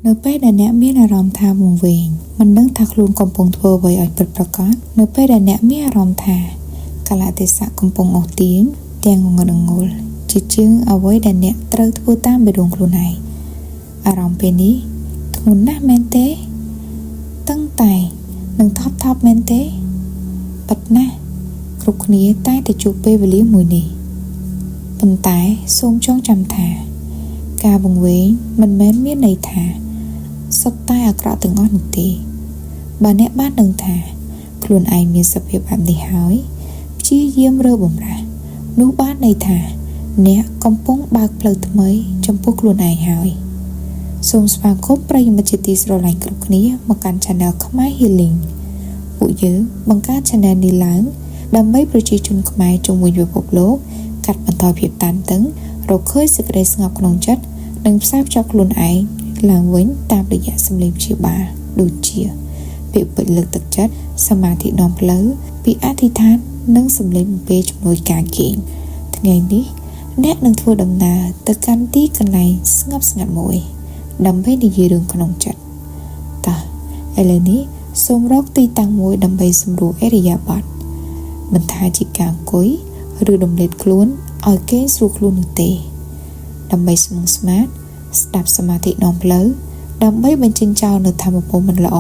នៅពេលដែលអ្នកមានអារម្មណ៍ថាវង្វេងមិនដឹងថាខ្លួនកំពុងធ្វើអ្វីឲ្យពិតប្រាកដនៅពេលដែលអ្នកមានអារម្មណ៍ថាកាលៈទេសៈកំពុងអូសទាញទាំងងងឹតងងល់ជាជាងអ្វីដែលអ្នកត្រូវធ្វើតាមបេះដូងខ្លួនឯងអារម្មណ៍ពេលនេះធ្ងន់ណាស់មែនទេតឹងតែងនិងថប់ថប់មែនទេពិតណាស់គ្រប់គ្នាតែតែជួបពេលវេលាមួយនេះប៉ុន្តែសូមចងចាំថា ការវង្វេងមិនមែនមានន័យថាសុទ្ធតែអាក្រក់ទាំងអស់នោះទេបើអ្នកបានដឹងថាខ្លួនឯងមានសភាពបែបនេះហើយព្យាយាមរើបំរាស់នោះបានន័យថាអ្នកកំពុងបើកផ្លូវថ្មីចំពោះខ្លួនឯងហើយសូមស្វាគមន៍ប្រិយមិត្តជាទីស្រឡាញ់គ្រប់គ្នាមកកាន់ Channel ខ្មែរ Healing ពួកយើងបង្កើត Channel នេះឡើងដើម្បីប្រជាជនខ្មែរជុំវិញពិភពលោកកាត់បន្ថយភាពតានតឹងរកឃើញសេចក្តីស្ងប់ក្នុងចិត្តនិងផ្សារភ្ជាប់ខ្លួនឯងឡើងវិញតាមរយៈសម្លេងព្យាបាលដូចជាពាក្យពេចន៍លើកទឹកចិត្តសមាធិនាំផ្លូវពីអធិដ្ឋាននិងសម្លេងបំពេជំនួយការគេងថ្ងៃនេះអ្នកនឹងធ្វើដំណើរទៅកាន់ទីកន្លែងស្ងប់ស្ងាត់មួយដើម្បីនិយាយរឿងក្នុងចិត្តតោះឥឡូវនេះសូមរកទីតាំងមួយដើម្បីសម្រួលឥរិយាបថមិនថាជាការអង្គុយឬដំឡេតខ្លួនឲ្យគេងស្រួលខ្លួននោះទេដើម្បីស្មងស្មាតស្ដាប់សមាធិនាំផ្លូវដើម្បីបញ្ចេញចោលនៅធម៌ពលមិនល្អ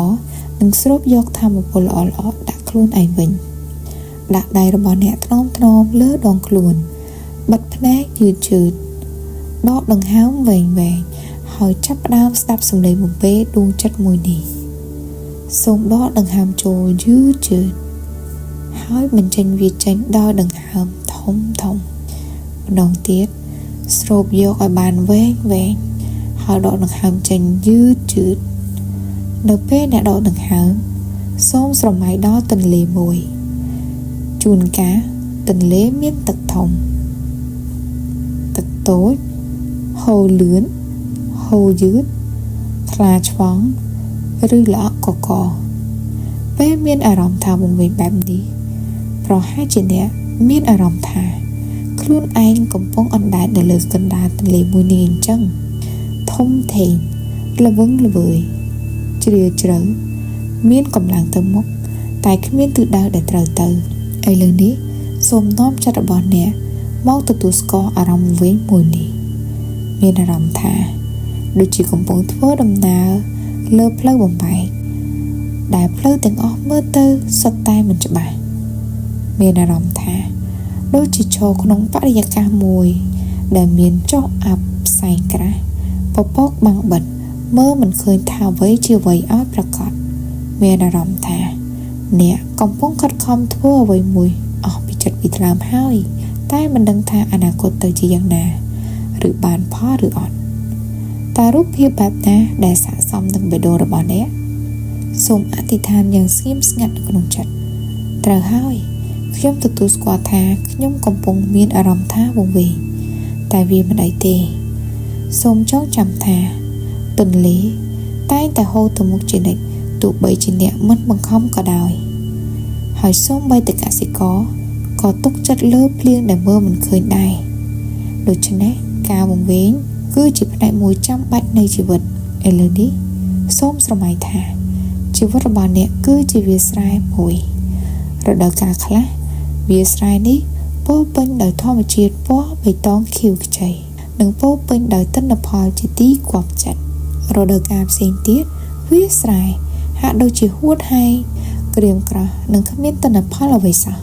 និងស្រូបយកធម៌ពលល្អៗដាក់ខ្លួនឯងវិញដាក់ដៃរបស់អ្នកថ្នមថ្នមលើដងខ្លួនបិទភ្នែកយឺតយឺតដកដង្ហើមវែងវែងហើយចាប់ផ្ដើមស្ដាប់សំឡេងបំពេដួងចិត្តមួយនេះសូមដកដង្ហើមចូលយឺតយឺតហើយបញ្ចេញវាចេញដោយដង្ហើមធំធំម្ដងទៀតស្រូបយកឲ្យបានវែងវែងហើយដកដង្ហើមចេញយឺតយឺតនៅពេលអ្នកដកដង្ហើមសូមស្រមៃដល់ទន្លេមួយជួនកាលទន្លេមានទឹកធំទឹកតូចហូរលឿនហូរយឺតថ្លាឆ្វង់ឬល្អក់កកពេលមានអារម្មណ៍ថាវង្វេងបែបនេះប្រហែលជាអ្នកមានអារម្មណ៍ថាខ្លួនឯងកំពុងអណ្ដែតនៅលើកណ្ដាលទន្លេមួយនេះអញ្ចឹងធំធេងល្វឹងល្វើយជ្រាលជ្រៅមានកម្លាំងទៅមុខតែគ្មានទិសដៅដែលត្រូវទៅឥឡូវនេះសូមនាំចិត្តរបស់អ្នកមកទទួលស្គាល់អារម្មណ៍វង្វេងមួយនេះមានអារម្មណ៍ថាដូចជាកំពុងធ្វើដំណើរលើផ្លូវបំបែកដែលផ្លូវទាំងអស់មើលទៅសុទ្ធតែមិនច្បាស់មានអារម្មណ៍ថាដូចជាឈរក្នុងបរិយាកាសមួយដែលមានចុះអាប់ផ្សែងក្រាស់ពពកបាំងបិទមើលមិនឃើញថាអ្វីជាអ្វីឲ្យប្រាកដមានអារម្មណ៍ថាអ្នកកំពុងខិតខំធ្វើអ្វីមួយអស់ពីចិត្តពីថ្លើមហើយតែមិនដឹងថាអនាគតទៅជាយ៉ាងណាឬបានផលឬអត់តើរូបភាពបែបណាដែលស័ក្តិសមនឹងបេះដូងរបស់អ្នកសូមអធិដ្ឋានយ៉ាងស្ងៀមស្ងាត់នៅក្នុងចិត្តត្រូវហើយខ្ញុំទទួលស្គាល់ថាខ្ញុំកំពុងមានអារម្មណ៍ថាវង្វេងតែវាមិនអីទេសូមចងចាំថាទន្លេតែងតែហូរទៅមុខជានិច្ចទោះបីជាអ្នកមិនបង្ខំក៏ដោយហើយសូម្បីតែកសិករក៏ទុកចិត្តលើភ្លៀងដែលមើលមិនឃើញដែរដូច្នេះការវង្វេងគឺជាផ្នែកមួយចាំបាច់នៃជីវិតឥឡូវនេះសូមស្រមៃថាជីវិតរបស់អ្នកគឺជាវាលស្រែមួយរដូវកាលខ្លះវាលស្រែនេះពោពេញដោយធម្មជាតិពណ៌បៃតងខៀវខ្ចីនិងពោពេញដោយទិន្នផលជាទីគាប់ចិត្តរដូវកាលផ្សេងទៀតវាលស្រែហាក់ដូចជាហួតហែងក្រៀមក្រោះនិងគ្មានទិន្នផលអ្វីសោះ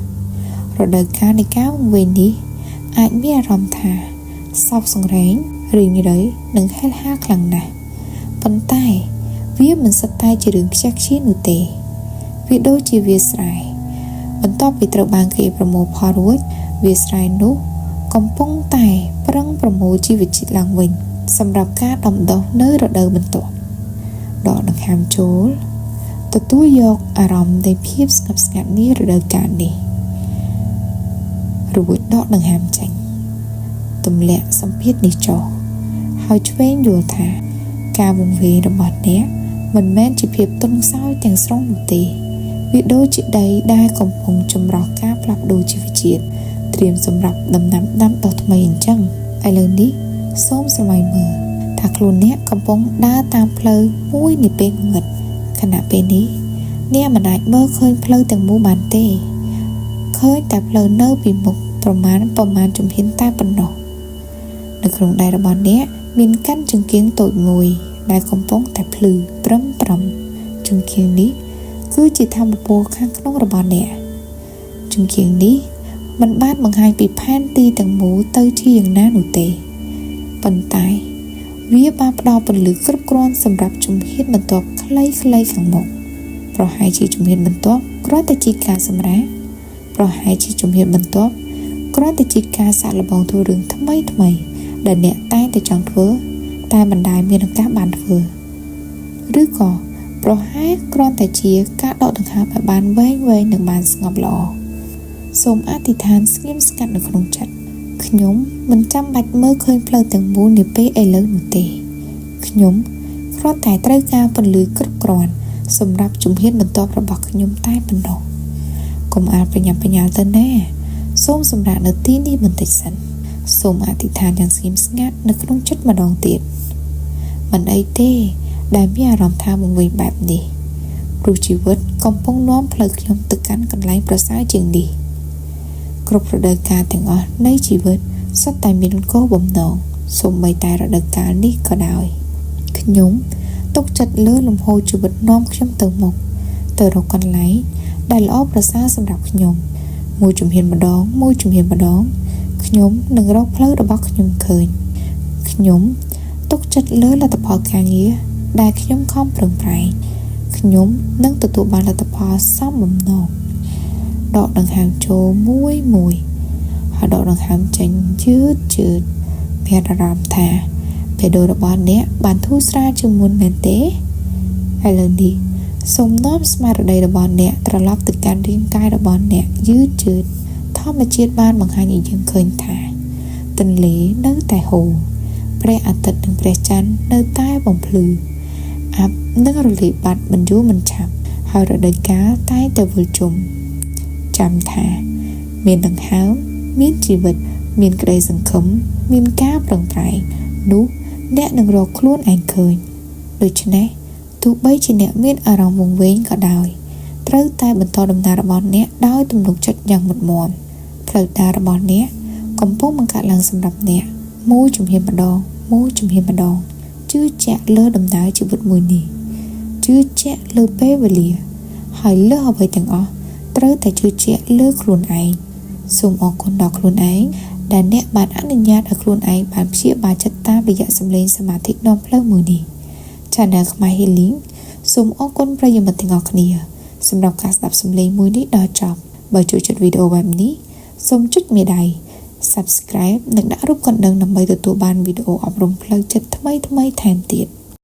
រដូវកាលនៃការវង្វេងនេះអាចមានអារម្មណ៍ថាសោកសង្រេងរីងរៃនិងហេលហាលខ្លាំងណាស់ប៉ុន្តែវាមិនសុទ្ធតែជារឿងខ្ជះខ្ជាយនោះទេវាដូចជាវាលស្រែបន្ទាប់ពីត្រូវបានគេប្រមូលផលរួចវាលស្រែនោះកំពុងតែប្រឹងប្រមូលជីវជាតិឡើងវិញសម្រាប់ការដាំដុះនៅរដូវបន្ទាប់ដកដង្ហើមចូលទទួលយកអារម្មណ៍នៃភាពស្ងប់ស្ងាត់នេះរដូវកាលនេះរួចដកដង្ហើមចេញទម្លាក់សម្ពាធនេះចុះហើយឆ្វេងយល់ថាការវង្វេងរបស់អ្នកមិនមែនជាភាពទន់ខ្សោយទាំងស្រុងនោះទេវាដូចជាដីដែលកំពុងចម្រោះការផ្លាស់ប្ដូរជីវជាតិត្រៀមសម្រាប់ដំណាំដាំដុះថ្មីអញ្ចឹងឥឡូវនេះសូមស្រមៃមើលថា ថាខ្លួនអ្នកកំពុងដើរតាមផ្លូវមួយនាពេលងងឹតខណៈពេលនេះអ្នកមិនអាចមើលឃើញផ្លូវទាំងមូលបានទេឃើញតែផ្លូវនៅពីមុខប្រមាណជំហានតែប៉ុណ្ណោះនៅក្នុងដៃរបស់អ្នកមានកាន់ចង្កៀងតូចមួយដែលកំពុងតែភ្លឺព្រឹមព្រំចង្កៀងនេះគឺជាធម្មពលខាងក្នុងរបស់អ្នកចង្កៀងនេះមិនបានបង្ហាញពីផែនទីទាំងមូលទៅជាយ៉ាងណានោះទេប៉ុន្តែវាបានផ្ដល់ពន្លឺគ្រប់គ្រាន់សម្រាប់ជំហានបន្ទាប់ខ្លីៗខាងមុខប្រហែលជាជំហានបន្ទាប់គ្រាន់តែជាការសម្រាកប្រហែលជាជំហានបន្ទាប់គ្រាន់តែជាការសាកល្បងធ្វើរឿងថ្មីៗដែលអ្នកតែងតែចង់ធ្វើតែមិនដែលមានឱកាសបានធ្វើឬក៏ប្រហែលគ្រាន់តែជាការដកដង្ហើមឲ្យបានវែងៗនិងបានស្ងប់ល្អសូមអធិដ្ឋានស្ងៀមស្ងាត់នៅក្នុងចិត្តខ្ញុំមិនចាំបាច់មើលឃើញផ្លូវទាំងមូលនាពេលឥឡូវនោះទេខ្ញុំគ្រាន់តែត្រូវការពន្លឺគ្រប់គ្រាន់សម្រាប់ជំហានបន្ទាប់របស់ខ្ញុំតែប៉ុណ្ណោះកុំអាលប្រញាប់ប្រញាល់ទៅណាសូមសម្រាកនៅទីនេះបន្តិចសិនសូមអធិដ្ឋានយ៉ាងស្ងៀមស្ងាត់នៅក្នុងចិត្តម្ដងទៀតមិនអីទេដែលមានអារម្មណ៍ថាវង្វេងបែបនេះព្រោះជីវិតកំពុងនាំផ្លូវខ្ញុំទៅកាន់កន្លែងប្រសើរជាងនេះគ្រប់រដូវកាលទាំងអស់នៃជីវិតសុទ្ធតែមានគោលបំណងសូម្បីតែរដូវកាលនេះក៏ដោយខ្ញុំទុកចិត្តលើលំហូរជីវិតនាំខ្ញុំទៅមុខទៅរកកន្លែងដែលល្អប្រសើរសម្រាប់ខ្ញុំមួយជំហានម្ដងមួយជំហានម្ដងខ្ញុំនឹងរកផ្លូវរបស់ខ្ញុំឃើញខ្ញុំទុកចិត្តលើលទ្ធផលការងារដែលខ្ញុំខំប្រឹងប្រែងខ្ញុំនឹងទទួលបានលទ្ធផលសមបំណងដកដង្ហើមចូលមួយមួយហើយដកដង្ហើមចេញយឺតយឺតមានអារម្មណ៍ថាបេះដូងរបស់អ្នកបានធូរស្រាលជាងមុនមែនទេឥឡូវនេះសូមនាំស្មារតីរបស់អ្នកត្រឡប់ទៅកាន់រាងកាយរបស់អ្នកយឺតយឺតធម្មជាតិបានបង្ហាញឲ្យយើងឃើញថាទន្លេនៅតែហូរព្រះអាទិត្យនិងព្រះច័ន្ទនៅតែបំភ្លឺអាប់នឹងរលាយបាត់មិនយូរមិនឆាប់ហើយរដូវកាលតែងតែវិលជុំចាំថាមានដង្ហើមមានជីវិតមានក្តីសង្ឃឹមមានការប្រឹងប្រែងនោះអ្នកនឹងរកខ្លួនឯងឃើញដូច្នេះទោះបីជាអ្នកមានអារម្មណ៍វង្វេងក៏ដោយត្រូវតែបន្តដំណើររបស់អ្នកដោយទំនុកចិត្តយ៉ាងមុតមាំផ្លូវដើររបស់អ្នកកំពុងបង្កើតឡើងសម្រាប់អ្នកមួយជំហានម្ដងមួយជំហានម្ដងជឿជាក់លើដំណើរជីវិតមួយនេះជឿជាក់លើពេលវេលាហើយលើអ្វីទាំងអស់ត្រូវតែជឿជាក់លើខ្លួនឯងសូមអរគុណដល់ខ្លួនឯងដែលអ្នកបានអនុញ្ញាតឲ្យខ្លួនឯងបានព្យាបាលចិត្តតាមរយៈសម្លេងសមាធិនាំផ្លូវមួយនេះ Channel ខ្មែរ Healing សូមអរគុណប្រិយមិត្តទាំងអស់គ្នាសម្រាប់ការស្ដាប់សម្លេងមួយនេះដល់ចប់បើចូលចិត្តវីដេអូបែបនេះសូមចុចមេដៃ Subscribe និងដាក់រូបកណ្ដឹងដើម្បីទទួលបានវីដេអូអប់រំផ្លូវចិត្តថ្មីៗថែមទៀត